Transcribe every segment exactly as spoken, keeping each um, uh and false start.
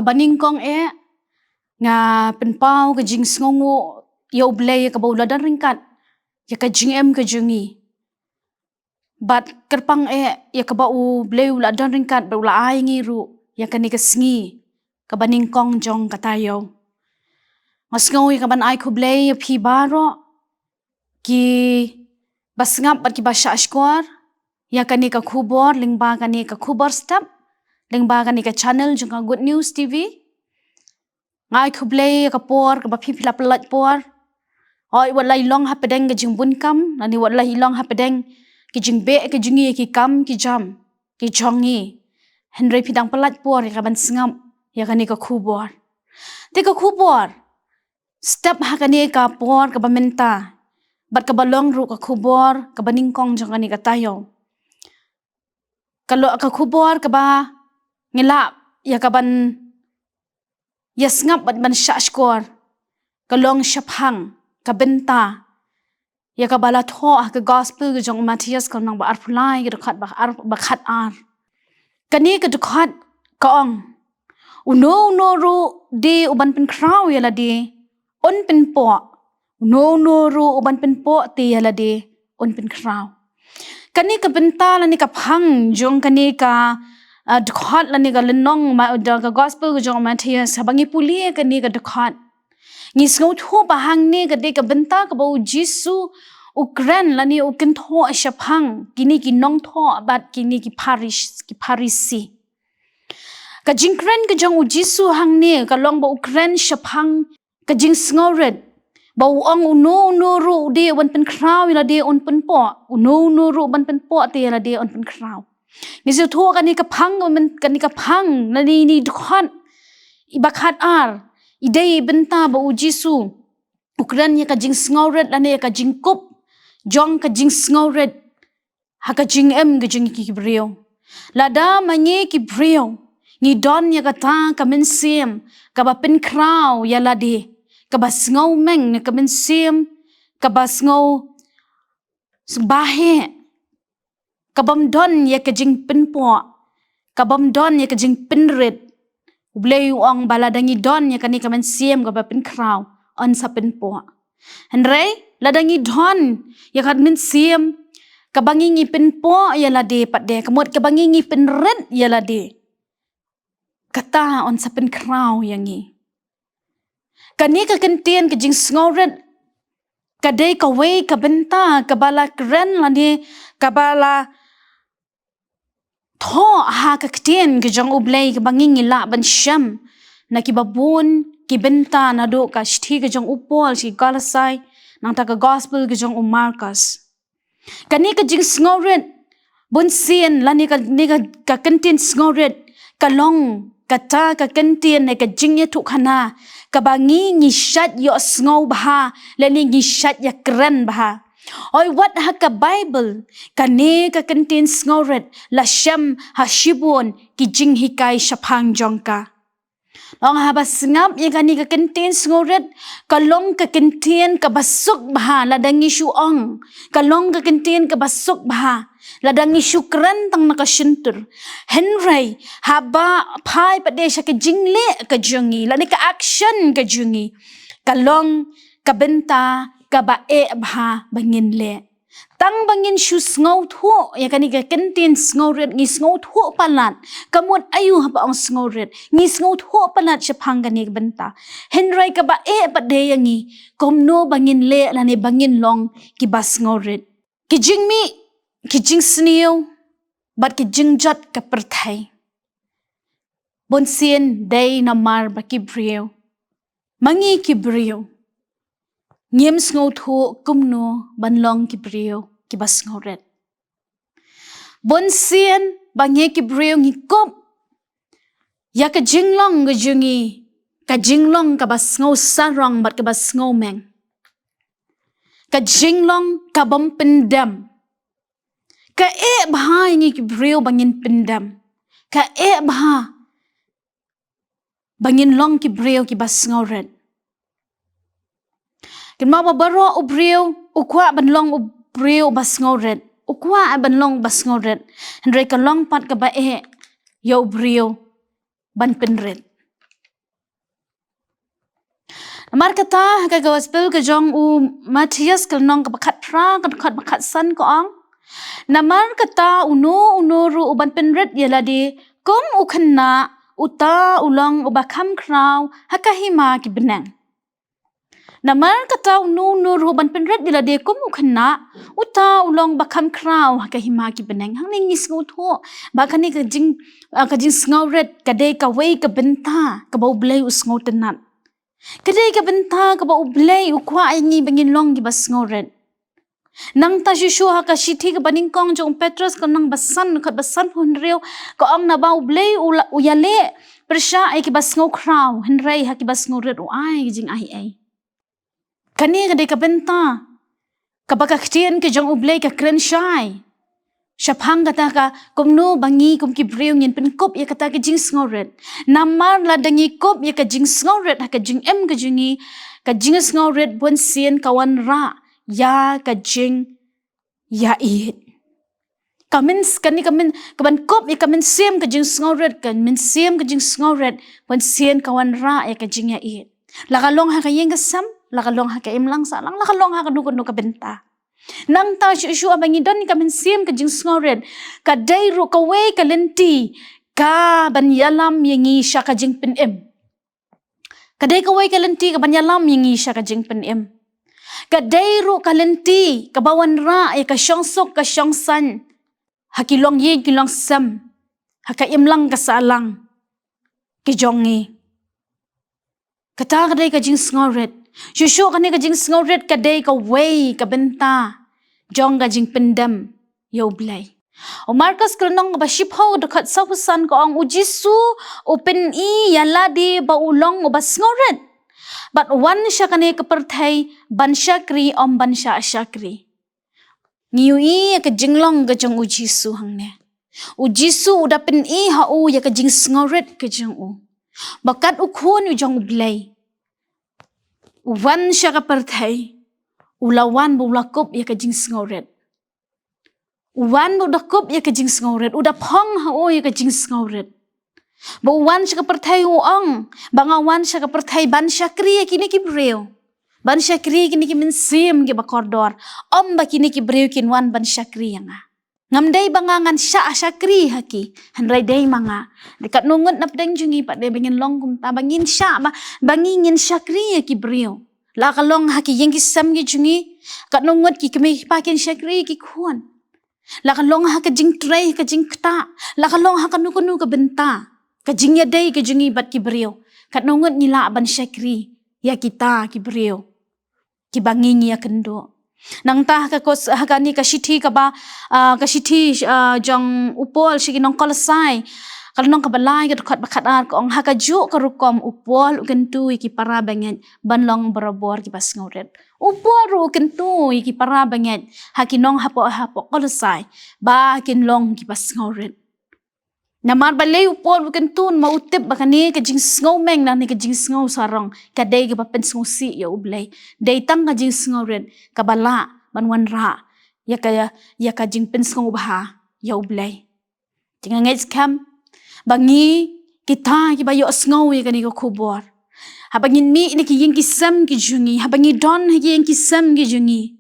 Banyngkong eh, nga pynpaw ka jingsngewnguh ïa U Blei ïa kaba u la don ryngkat ïa ka jingim ka jong ngi. Bad kyrpang eh ïa kaba U Blei u la don ryngkat bad u la ai ngi ruh ïa kane ka sngi kaba nyngkong jong ka taïew. Nga sngew ïa kaban ai khublei ïa phi baroh kiba sngap bad kiba shahshkor ïa kane ka khubor lyngba kane ka khubor step lyngba kane ka channel jong ka Good News T V. Nga ai khublei ïa ka por kaba phi phi la pynlait por. Hooid, wat la i long hapdeng ka jingbun kam lane wat la i long hapdeng ka jingbeh ka jong ngi ïa ki kam ki jam ki jong ngi. Hynrei phi dang pynlait por ïa kaban sngap ïa kane ka khubor. Te ka khubor step ha kane ka por kaba mynta bad kaba long ruh ka khubor kaba nyngkong jong kane ka taïew. Ka lo-, ka khubor kaba ngi lah ïa kaban ïa sngap bad ban shahshkor ka long shaphang ka bynta ïa kaba la thoh ha ka gospel ka jong u Mathaios ka lynnong ba arphew lai ka dkhot ba ar, ba khat ar. Kane ka dkhot ka ong, uno uno ruh de uban pynkhraw ïa lade un pynpoh. Uno uno ruh uban pynpoh te ïa lade un pynkhraw. Kane ka bynta lane ka phang jong kane ka, ah, dkhot lane ka lynnong ma, da ka gospel ka jong u Mathaios, haba ngi pule kane ka dkhot, ngi sngewthuh ba hangne ka dei ka bynta kaba U Jisu u kren lane u kynthoh shaphang kine ki nongthoh bad kine ki Pharis-, ki Pharisi. Ka jingkren ka jong U Jisu hangne ka long ba u kren shaphang ka jingsngewrit. Ba u ong uno uno ruh de uban pynkhraw ïa lade un pynpoh. Uno uno ruh uban pynpoh te ïa lade un pynkhraw. Ngi sngewthuh kane ka phang, kane ka phang lane ine i dkhot i ba khat ar i dei i bynta ba U Jisu u kren ïa ka jingsngewrit lane ïa ka jingkup jong ka jingsngewrit ha ka jingim ka jong ngi ki briew. Lada ma ngi ki briew ngi don ïa kata ka mynsiem kaba pynkhraw ïa lade, kaba sngewmeng, ka mynsiem kaba sngew sngewbha, kabym don ïa ka jingpynpoh, kabym don ïa ka jingpynrit. U Blei u ong ba lada ngi don ïa kane ka mynsiem kaba pynkhraw, yn sa pynpoh. Hynrei lada ngi don ïa ka mynsiem kaba ngi ngi pynpoh ïa lade pat de, ka mut kaba ngi ngi pynrit ïa lade, kata yn sa pynkhraw ïa ngi. Kane ka kyntien ka jingsngewrit ka dei kawei ka bynta kaba la kren lane kaba la thoh ha ka ktien ka jong U Blei kaba ngi ngi lah ban shem na kiba bun ki bynta naduh ka shithi ka jong u Paul sha ki Kolosai, nangta ka gospel ka jong u Markos. Kane ka jingsngewrit, bunsien lane kane ka, ka kyntien sngewrit ka long kata ka kyntien ne ka jingïathuhkhana kaba ngi ngi shait ïohsngew bha lane ngi shait ïakren bha. Hooid, wat ha ka Baibl kane ka kyntien sngewrit la shem ha shibun ki jinghikai shaphang jong ka. Long haba sngap ïa kane ka kyntien sngewrit, ka long ka kyntien kaba suk bha lada ngi shu ong, ka long ka kyntien kaba suk bha lada ngi shu kren tang na ka shyntur. Hynrei haba phai pat de sha ka jingleh ka jong ngi lane ka action ka jong ngi, ka long ka bynta kaba eh bha ba ngin leh. Tang ba ngin shu sngewthuh ïa kane ka kyntien sngewrit, ngi sngewthuh palat ka mut aïu haba ong sngewrit, ngi sngewthuh palat shaphang kane ka bynta. Hynrei kaba eh pat de ïa ngi, kumno ba ngin leh lane ba ngin long kiba sngewrit. Ki jingmih, ki jingsniew bad ki jingjot ka pyrthei, bunsien dei namar ba ki briew, ma ngi ki briew, ngim sngewthuh kumno ban long ki briew kiba sngewrit. Bunsien ba ngi ki briew ngi kup ïa ka jinglong ka jong ngi, ka jinglong kaba sngewsarong bad kaba sngewmeng, ka jinglong kabym pyndem. Ka eh bha ïa ngi ki briew ba ngin pyndem. Ka eh bha ba ngin long ki briew kiba sngewrit. Kynmaw ba baroh u briew u kwah ban long u briew ba sngewrit, u kwah ban long ba sngewrit. Hynrei ka long pat kaba eh ïa u briew ban pynrit. Namar kata ha ka gospel ka jong u Mathaios ka lynnong kaba khatphra ka dkhot ba khatsan ka ong: Namar kata uno uno ruh uban pynrit ïa lade kum u khynnah, uta u long uba kham khraw ha ka hima ki bneng. Namar kata uno uno ruh uban pynrit ïa lade kum u khynnah, uta u long uba kham khraw ha ka hima ki bneng. Hangne ngi sngewthuh ba kane ka jing, ah, ka jingsngewrit ka dei kawei ka bynta kaba U Blei u sngewtynnat. Ka dei ka bynta kaba U Blei u kwah ïa ngi ba ngin long kiba sngewrit. Nangta shuh shuh ha ka shithi kaba nyngkong jong u Petros ka lynnong ba san, dkhot ba sanphew hynriew, ka ong naba U Blei u la, u ïaleh pyrshah ïa kiba sngewkhraw, hynrei ha kiba sngewrit u ai ka jingaiei. Kane ka dei ka bynta kaba ka ktien ka jong U Blei ka kren shai shaphang kata ka kumno ba ngi kum ki briew ngin pynkup ïa kata ka jingsngewrit. Namar lada ngi kup ïa ka jingsngewrit ha ka jingim ka jong ngi, ka jingsngewrit bunsien ka wanrah ïa ka jingïaieit. Ka myn, kane ka myn, kaban kup ïa ka mynsiem ka jingsngewrit, ka mynsiem ka jingsngewrit bunsien ka wanrah ïa ka jingïaieit. La ka long ha ka ïing ka sem, la ka long ha ka imlang sahlang, la ka long ha kano kano ka bynta. Nangta shuh shuh haba ngi don ïa ka mynsiem ka jingsngewrit, ka dei ruh kawei ka lynti kaban ïalam ïa ngi sha ka jingpynim. Ka dei kawei ka lynti kaban ïalam ïa ngi sha ka jingpynim. Ka dei ruh ka lynti kaba wanrah ïa ka shongsuk ka shongsaiñ ha ki longïing ki longsem, ha ka imlang ka sahlang ki jong ngi. Kata ka dei ka jingsngewrit. Shuh shuh kane ka jingsngewrit ka dei kawei ka bynta jong ka jingpyndem ïa U Blei. U Markos ka lynnong kaba shiphew dkhot sawphew san ka ong: U Jisu u pyni ïa lade ba u long uba sngewrit, bad wan sha kane ka pyrthei ban shakri, ym ban shah shakri. Ngi ïohi ïa ka jinglong ka jong U Jisu hangne. U Jisu u da pyni ha u ïa ka jingsngewrit ka jong u, ba kat u Khun u jong U Blei u wan sha ka pyrthei, u la wan ba u la kup ïa ka jingsngewrit. U wan ba u da kup ïa ka jingsngewrit, u da phong ha u ïa ka jingsngewrit. Ba u wan sha ka pyrthei u ong ba nga wan sha ka pyrthei ban shakri ïa kine ki briew, ban shakri ïa kine ki mynsiem kiba kordor. Ym ba kine ki briew kin wan ban shakri ïa nga. Ngam dei ba nga ngan shah shakri ha ki, hynrei dei ma nga. Dei katno ngut na pdeng jong ngi pat dei ba ngin long kumta, ba ngin shah, ba, ba ngi ngin shakri ïa ki briew. La ka long ha ki ïing ki sem ki jong ngi, katno ngut ki kmie ki kpa kin shakri ïa ki khun. La ka long ha ka jingtrei, ka jingktah, la ka long ha kano kano ka bynta, ka jingïadei ka jong ngi bad ki briew, katno ngut ngi lah ban shakri ïa kita ki briew kiba ngi ngi ïakynduh. Nangta ha ka kos, ha kane ka shithi kaba, ah, ka shithi, ah, jong u Paul sha ki nong Kolosai, ka lynnong kaba lai ka dkhot ba khatar ka ong: Ha kajuh ka rukom u Paul u kyntu ïa ki para bangeit ban long barabor kiba sngewrit. U Paul ruh u kyntu ïa ki para bangeit ha ki nong hapoh, hapoh Kolosai ba kin long kiba sngewrit. Namar balei u Paul u kyntu? Namar u tip ba kane ka jingsngewmeng lane ka jingsngewsarong ka dei kaba pynsngewsih ïa U Blei. Dei tang ka jingsngewrit kaba lah ban wanrah ïa ka, ïa ka jingpynsngewbha ïa U Blei. Te nga ngeit skhem ba ngi kita kiba ïohsngew ïa kane ka khubor, haba ngin mih na ki ïing ki sem ki jong ngi, haba ngi don ha ki ïing ki sem ki jong ngi,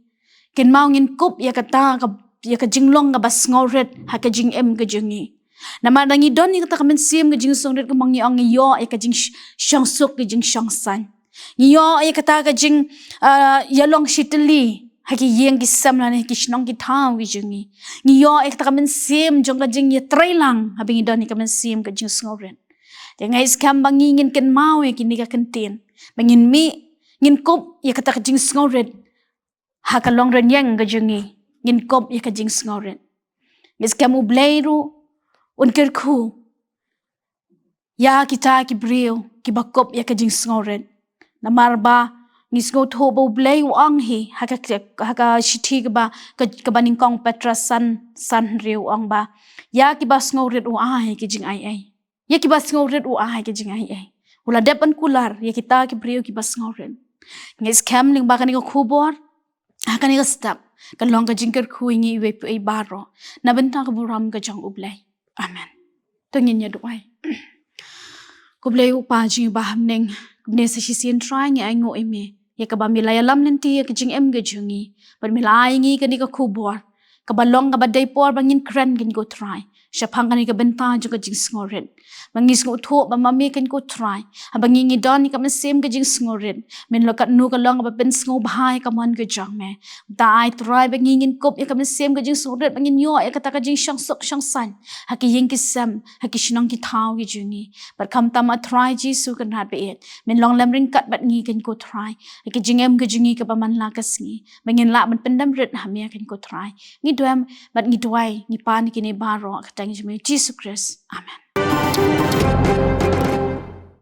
kynmaw ngin kup ïa kata ka, ïa ka jinglong kaba sngewrit ha ka jingim ka jong ngi. Namar lada ngi don ïa kata ka mynsiem ka jingsngewrit, kumba ngi ong, ngi ïoh ïa ka jingsh-, shongsuk ka jingshongsaiñ. Ngi ïoh ïa kata ka jing, ah, ïalong shitylli ha ki ïing ki sem lane ha ki shnong ki thaw ki jong ngi. Ngi ïoh ïa kata ka mynsiem jong ka jingïatreilang haba ngi don ïa ka mynsiem ka jingsngewrit. Te nga ngeit skhem ba ngi ngin kynmaw ïa kine ki kyntien, ba ngin mih, ngin kup ïa kata ka jingsngewrit ha ka longrynïeng ka jong ngi, ngin kup ïa ka jingsngewrit. Ngeit skhem U Blei ruh un kyrkhu ïa kita ki briew kiba kup ïa ka jingsngewrit. Namar ba ngi sngewthuh ba U Blei u ong hi ha ka, ha ka shithi kaba, ka, kaba nyngkong Petros san, san hynriew u ong ba ïa kiba sngewrit u ai ka jingaiei. Ïa kiba sngewrit u ai ka jingaiei. U la dep ban kular ïa kita ki briew kiba sngewrit. Ngeit skhem lyngba kane ka khubor, ha kane ka step, kan long ka jingkyrkhu ïa ngi iwei pa iwei baroh na bynta ka burom ka jong U Blei. Amen. To ngin ïa duwai. Ko Blei U Kpa jong ngi uba ha bneng, Kumne sa shisien Trai ngi ainguh ïa me ïa kaba me la ïalam lynti ïa ka jingim ka jong ngi, bad me la ai ngi kane ka khubor kaba long kaba dei por ba ngin kren kein ko Trai shaphang kane ka bynta jong ka jingsngewrit. Ba ngi sngewthuh ba ma me kein ko Trai, haba ngi ngi don ïa ka mynsiem ka jingsngewrit, men la katno ka long kaba pynsngewbha ïa ka mon ka jong me. Te ai Trai ba ngi ngin kup ïa ka mynsiem ka jingsngewrit, ba ngin ïoh ïa kata ka jingshong suk shong saiñ ha ki ïing ki sem, ha ki shnong ki thaw ki jong ngi. Bad khamtam A Trai Jisu Kynrad baieit, men long lem ryngkat bad ngi kein ko Trai ha ka jingim ka jong ngi kaba man la ka sngi, ba ngin lah ban pyndem rit ha me kein ko Trai. Ngi duwai bad ngi duwai, ngi pan ïa kine baroh ha ka kyrteng jong me Jisu Khrist. Amen.